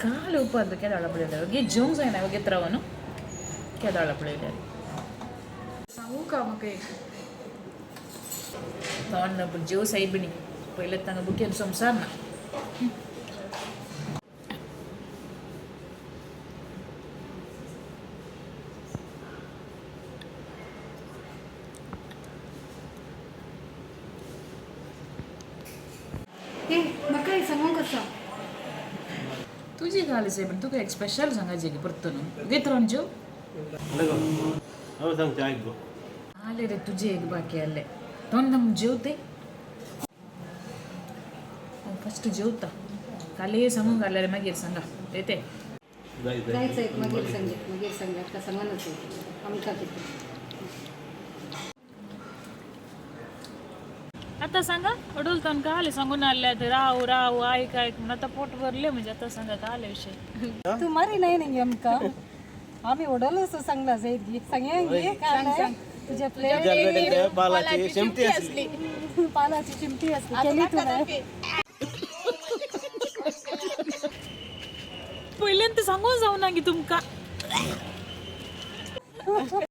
काल येवपाक केदाळा पळयल्यार गे जेवंक जायना घेत राव न्हू केदाळा पळयल्यार. सांगू का म्हाका एक? तोंड ना पूण जेव सायब न्ही पयलें तांकां बुकेन संवसार ना. ए, म्हाका एक सांगूंक आसा. तुजी घाल सायब, तुका एक स्पेशल सांगायचें की परतून न्हू घेत रावन जेव. हांव सांगचें आयक गो. आले रे, तुजे एक बाकी आले. तोंड जेवते, फस्ट जेवता. काले सांगूंक घाल्यार मागीर सांगा येते. जाय. जायच एक, मागीर सांगे, मागीर सांगे. आतां सांगनच आमकां कितें. आता सांगा अडोल तन काले सांगून आले राव राव, आयक आयक म्हणून. आता पोट भरले म्हणजे आता सांगा काले विषय. तूं मारी नाही न्ही आमकां. आमी वडलोच सांगला जायत गी, सांगया गे काय तुझ्या प्लेट पालाची शेमटी असली. पालाची चिमटी असली केली तू नाही. पयल्यान तर सांगून जाऊ ना की तुमकां.